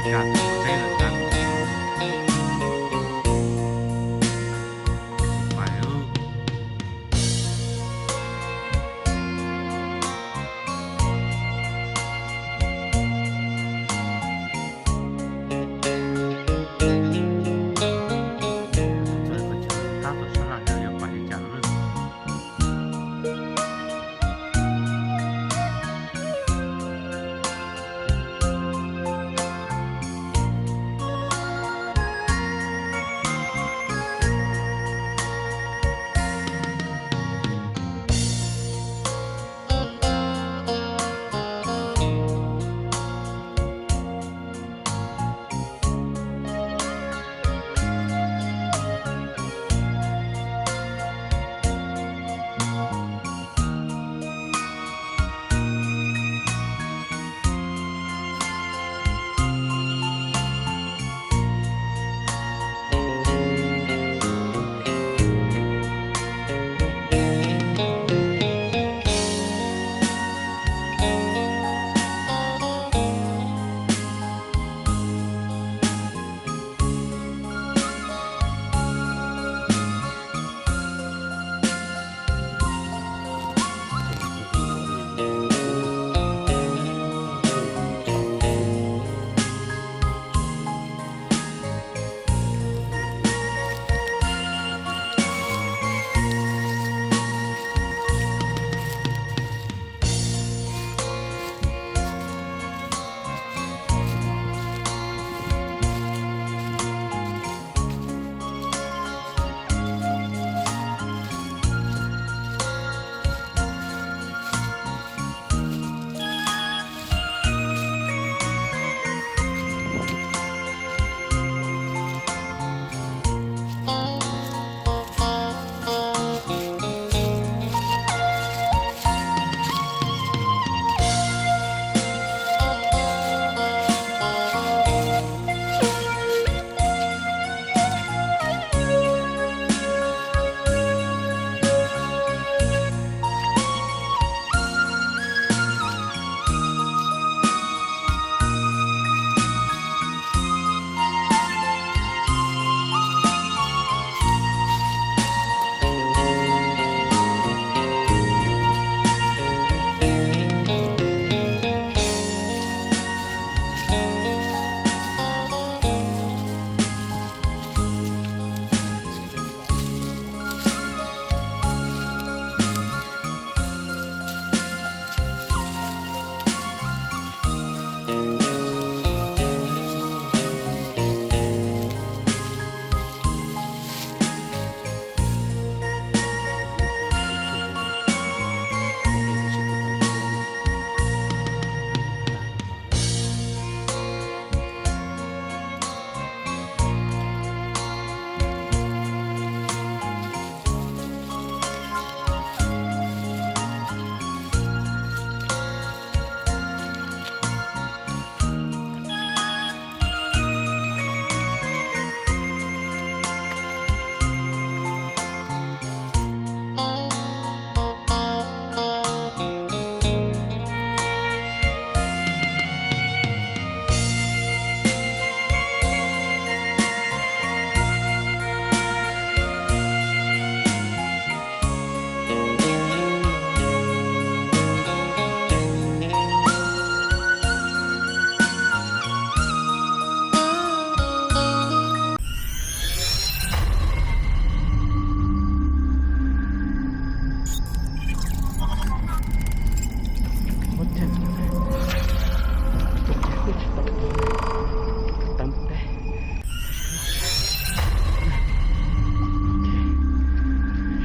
Kaj teb lawm na. Pais. Tab tom sab laj yuav pais li cas lawm.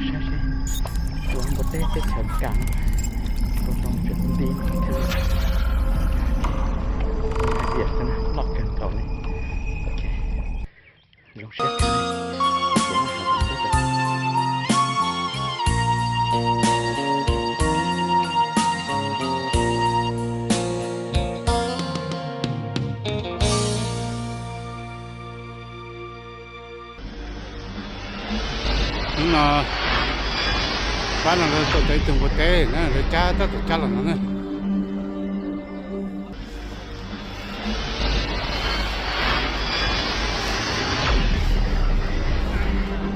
Saib seb, tus npua teb teb chaws kam no, tus zoo tseem nti no thiaj li, hais tias xwb na, loj kawg nkaus li. Zoo siab kawg. Hnub no pab no lawv tuaj tau ib tug npua teb na, lawv cab tab tom cab los no na.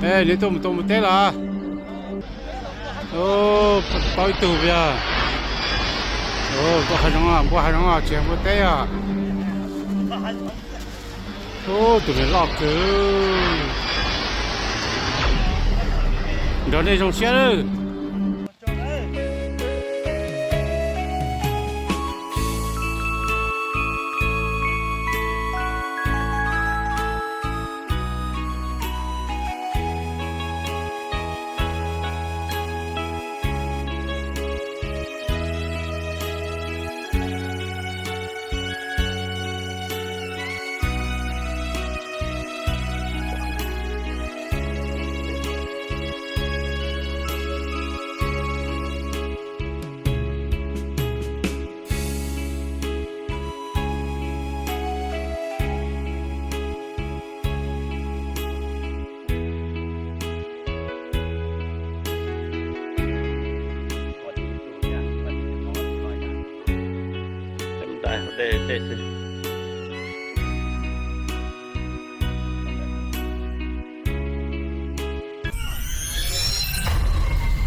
Neb tuaj mus, tuaj mus teb los? Paub ib tug yog tuaj hav zoov, npua hav zoov tsis yog npua teb os. Ub, tus niag loj kawg. Nrog nej zoo siab lawm.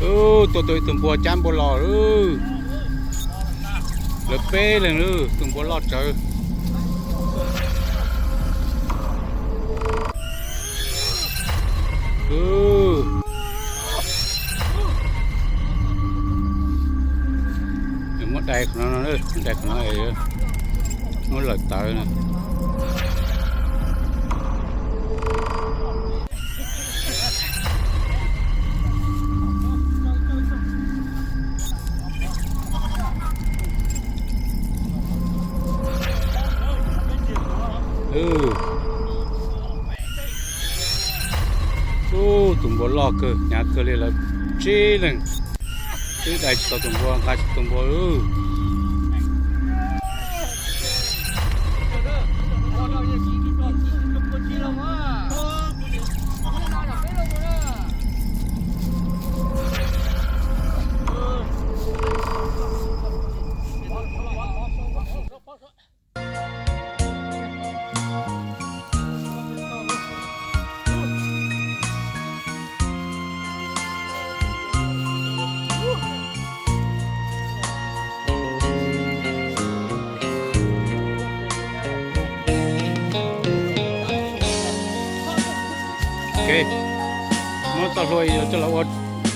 Ub, tuaj tau ib tug npua cab npua los lawm. Lawv peb leeg lawm, tus npua loj tsawv. Muab dai qhov no, muab dai qhov no, muab lawm tawv na. Ub, tus npua loj kawg, hnyav kawg li, lawv tsib leeg twb dai tsis tau tus npua, nqa tsis tau tus npua.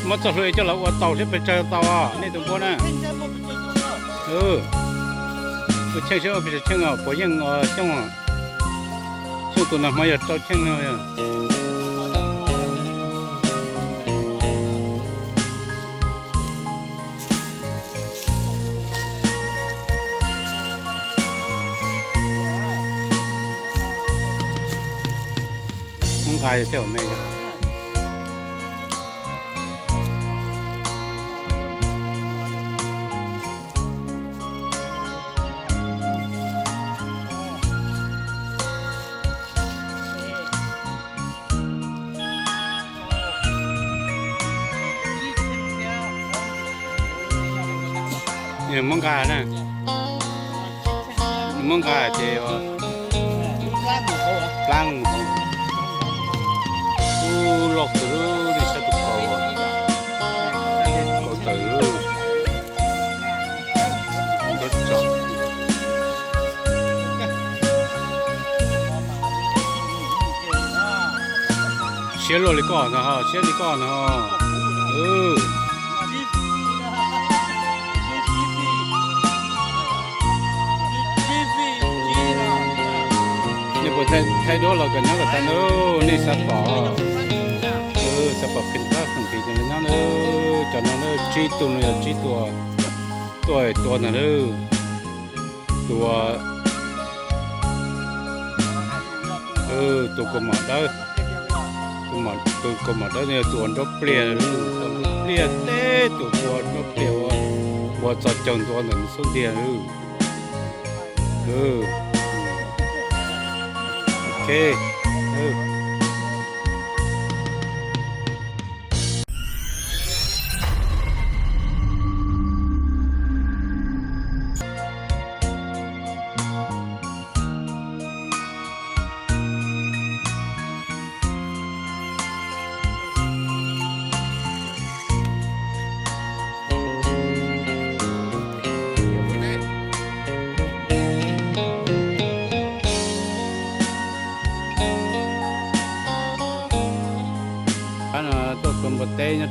Muab txoj hlua coj los ua taus seb pes tsawg tau os nej tus npua na. Ua cheej seb ua pes tsawg cheej os, puas yeej Xyooj. Xyooj tus nag hmo yog rau cheej no. Muab nqa thiaj me. Muab nqa na, muab nqa ces plab mus hauv. Ub, loj kawg li, saib tus kaus, kaus tawm. Siab luaj li koj ntag, siab li koj ntag. Nej puas thaij duab los kom nyob kom tag na, nej xav pom, xav pom pheej pab khoom pis cov no na, cov no na tsib tug no yog tsib tus, tuaj tua ntag na. Tus, tus kaus mom dawb, tus kaus mom dawb no yog tus uas nruab pliaj, tus nruab pliaj teb, tus ua nruab pliaj ua, ua txog caug ntua ntawm nws xub ntiag. Ok.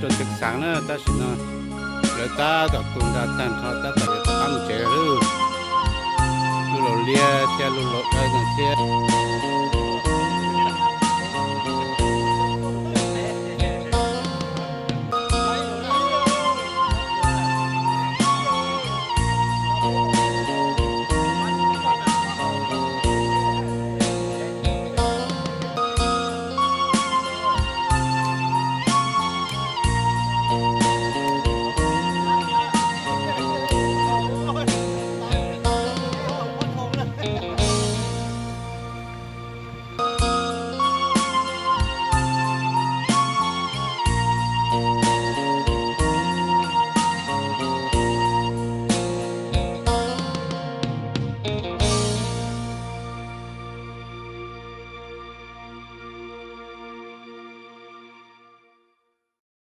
Rau teb xav na, tab sis no lawv tab tom tu nra tag nrho tab tom yuav rov qab mus tsev lawm. Lub laus liab thiab lub laus dawb no thiab.